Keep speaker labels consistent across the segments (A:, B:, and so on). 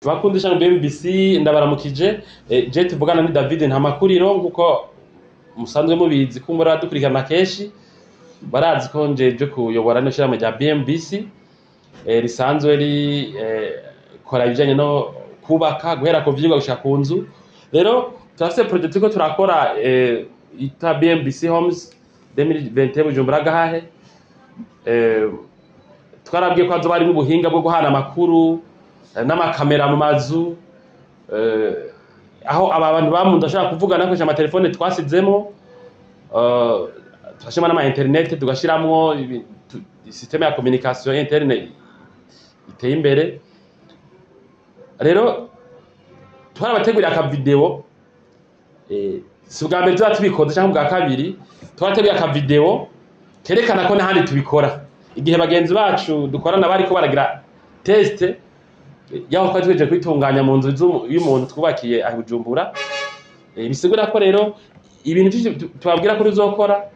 A: Bakunzi b'ishami BMBC, ndabaramukije. Je tuvugana ni David Ntamakuriro, nkuko musanzwe mubizi ko muradukurikirana kenshi. Barazi ko njeje kuyobora rino shirahamwe rya BMBC, risanzwe rikora ibijanye no kubaka guhera ku vyigwa gushika ku nzu. Rero turafise projet turiko turakora yitwa BMBC Homes 2021 Bujumbura Gahahe. Twarabwiye ko hazoba harimwo ubuhinga bwo guhana amakuru n'amakamera mu mazu, aho aba bantu bamunze bashobora kuvugana bakoresheje amatelefone twasizemwo, turashiramo n'ama internet, tugashiramwo système ya communication interne iteye imbere. Rero twarabateguriye akavideo, si ubwa mbere tuba tubikoze canke ubwa kabiri, twarateguye akavideo kerekana ko n'ahandi tubikora. Igihe bagenzi bacu dukorana bariko baragira test yaho twari tugejeje kwitunganya mu nzu y'umuntu twubakiye aho Bujumbura. Bisigura ko rero ibintu vyinshi tubabwira ko tuzokora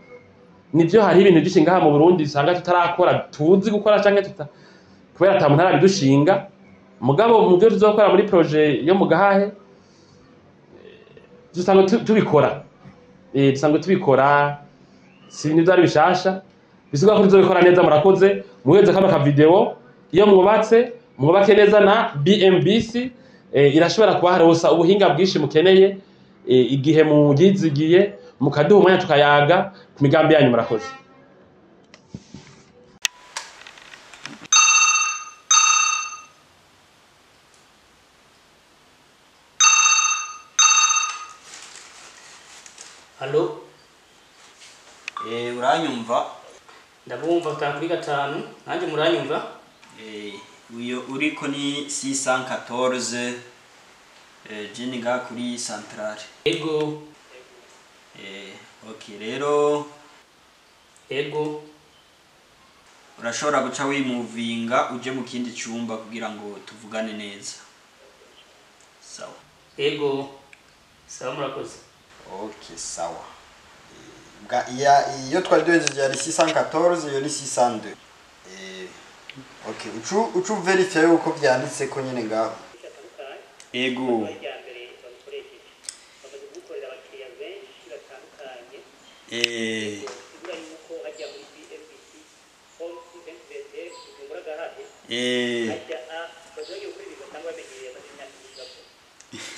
A: nivyo. Hariho ibintu vyinshi ngaha mu Burundi usanga tutarakora, tuzi gukora canke tuta, kubera ata muntu arabidushinga. Mugabo mu vyo tuzokora muri projet yo mu Gahahe, dusanzwe tubikora, dusanzwe tubikora, si ibintu vyari bishasha. Bisigura ko tuzobikora neza. Murakoze muheze kano ka video. Iyo mwubatse, mwubake neza na BMBC. Irashobora kubaharosa ubuhinga bwinshi mukeneye, igihe muyizigiye mukaduha umwanya tukayaga ku migambi yanyu. Murakoze.
B: Allo?
C: Uranyumva?
B: Ndabumva 5 kuri 5. Nanjye muranyumva?
C: Uyo uriko ni 614, jeni nga kuri centrale.
B: Ego.
C: Okay, rero
B: Ego.
C: urashobora guca wimuvinga uje mu kindi cumba kugira ngo tuvugane neza. Sawa.
B: Ego, sawa, murakoze.
C: Okay, sawa. Bwa iya iyo twari duhejeje yari 614, iyo ni 602. Okay, ucu verify yuko vyanditse ko nyene ngaho. Ego.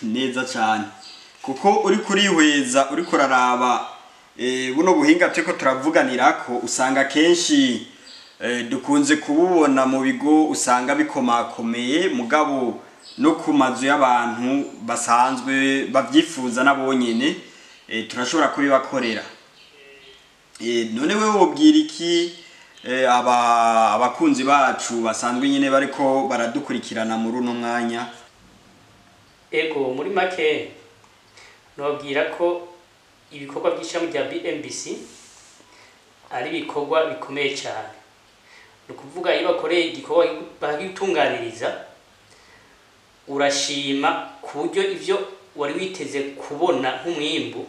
C: Neza cyane, kuko uri kurihweza, uri kuraraba buno buhinga turiko turavuganirako, usanga kenshi dukunze kububona mu bigo usanga bikomakomeye, mugabo no ku mazu y'abantu basanzwe bavyifuza nabo nyene, turashobora kubibakorera. None wewe wobwira iki aba abakunzi bacu basanzwe nyine bariko baradukurikirana muri uno mwanya?
B: Ego, muri make nobwira ko ibikorwa by'ishami rya BMBC ari ibikorwa bikomeye cyane. Ni ukuvuga iyo bakoreye igikorwa bakagitunganiriza, urashima ku buryo ivyo wari witeze kubona nk'umwimbu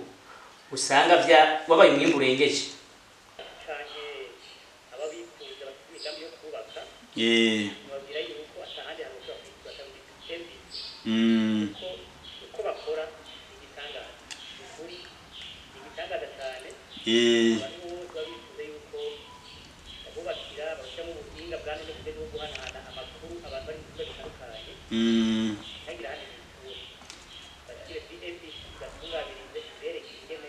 B: usanga vya wabaye umwimbu urengeje. Canke ababifuza bafite imigambi yo kubaka, babwira yuko atahandi hantu ushobora kwitura muri BMBC, kuko uko bakora ni igitangaza. Ni ukuri, ni igitangaza cyane. Abantu bose baba bifuza yuko babubakira, bashyiramo ubuhinga bwa none bugeze bwo guhanahana amakuru, abantu bari mu bigo bitandukanye, ntihagire ahandi bitura, bashyire BMBC batunganirize, ibereke ingene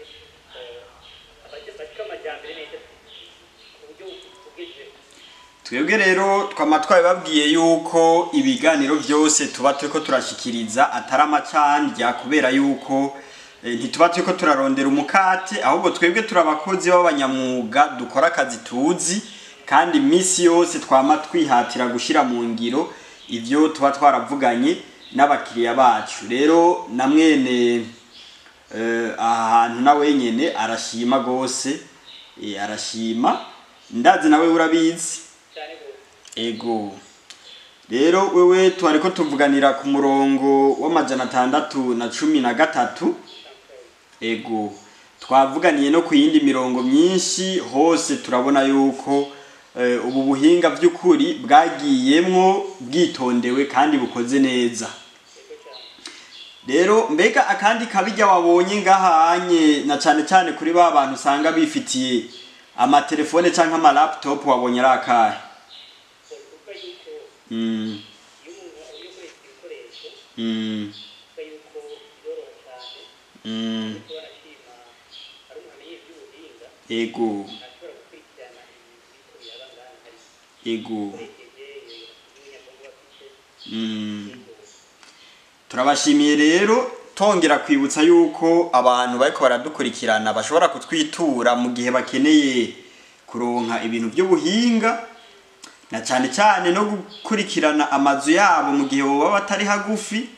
B: bashike amajyambere neza ku buryo bugezweho.
C: Twebwe rero twama twabibabwiye yuko ibiganiro byose tuba turiko turashikiriza atari amacandya, kubera yuko ntituba turiko turarondera umukate, ahubwo twebwe turi abakozi b'abanyamwuga dukora akazi tuzi, kandi iminsi yose twama twihatira gushira mu ngiro ivyo tuba twaravuganye n'abakiriya bacu. Rero na mwene aha hantu na wenyene arashima gose, arashima, ndazi nawe urabizi.
B: Cyane rwose.
C: Ego. Rero wewe twariko tuvuganira ku murongo w'613. Ego. Twavuganiye no ku yindi mirongo myinshi hose, turabona yuko ubu buhinga by'ukuri bwagiyemwo bwitondewe kandi bukoze neza. Rero mbega akandi kabijya wabonye ngahanye, na cane cane kuri ba bantu usanga bifitiye amatelefone canke ama laptop, wabonye ari akahe?
B: Kuvuga yuko iyo umuntu agiye gukoresha ibikoresho, kuvuga yuko biroroha cyane, kuko arashima ari umuntu amenye iby'ubuhinga, ashobora gukurikirana ibintu biriko biraba ngaha hari ukoresheje n'umunyabwonko bafite.
C: Turabashimiye rero, tongera kwibutsa yuko abantu bariko baradukurikirana bashobora kutwitura mu gihe bakeneye kuronka ibintu by'ubuhinga, na cyane cyane no gukurikirana amazu yabo mu gihe boba batari hagufi,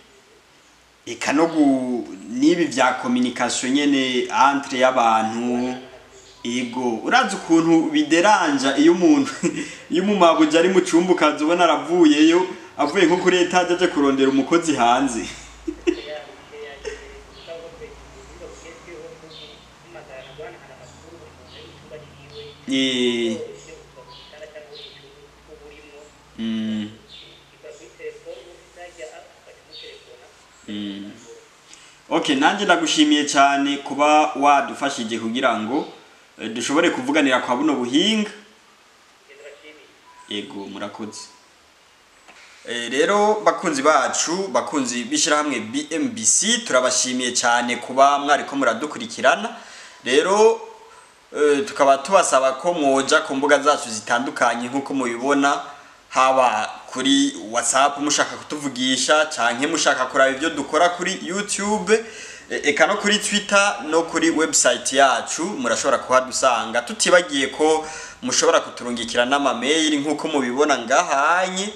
C: eka no n'ibi vya communication nyene entre y'abantu. Ego, urazi ukuntu bideranja iyo umuntu, iyo umumabuja ari mu cumba, ukaza ubona aravuyeyo, avuye nko kuri étage aje kurondera umukozi hanze.
B: Usanga bakoresha ubuhinga bugezweho bwo guhamagarana, guhanahana amakuru, buri muntu ari mu cyumba ciwe, byoroshye kuva ku gitanda cyangwa uri mu cyumba uba urimo, ikora kuri telefone, ufite hajya ugaca umutelefona.
C: Okay, nanjye ndagushimiye cyane kuba wadufashije kugira ngo dushobore kuvuganira kwa buno buhinga.
B: Ngenda bashimiye.
C: Yego, murakoze. Rero bakunzi bacu, bakunzi b'ishyirahamwe BMBC, turabashimiye cyane kuba mwariko muradukurikirana. Rero tukaba tubasaba ko mwoja ku mbuga zacu zitandukanye nk'uko mubibona, haba kuri WhatsApp mushaka kutuvugisha, canke mushaka kuraba ibyo dukora kuri YouTube, eka no kuri Twitter no kuri website yacu murashobora kuhadusanga, tutibagiye ko mushobora kuturungikira n'amamail nk'uko mubibona ngahanye.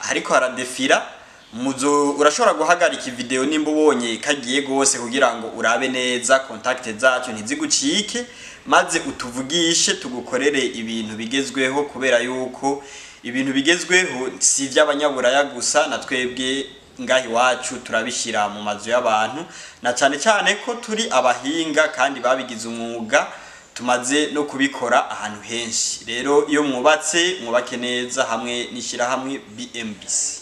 C: Hariko haradefira muzo, urashobora guhagarika video nimba ubonye kagiye gose kugira ngo urabe neza contact zacu ntizigucike, maze utuvugishe tugukorere ibintu bigezweho, kubera yuko ibintu bigezweho si iby'abanyaburaya gusa, na twebwe ngaha iwacu turabishyira mu mazu y'abantu, na cyane cyane ko turi abahinga kandi babigize umwuga, tumaze no kubikora ahantu henshi. Rero iyo mwubatse, mwubake neza hamwe n'ishyirahamwe BMBC.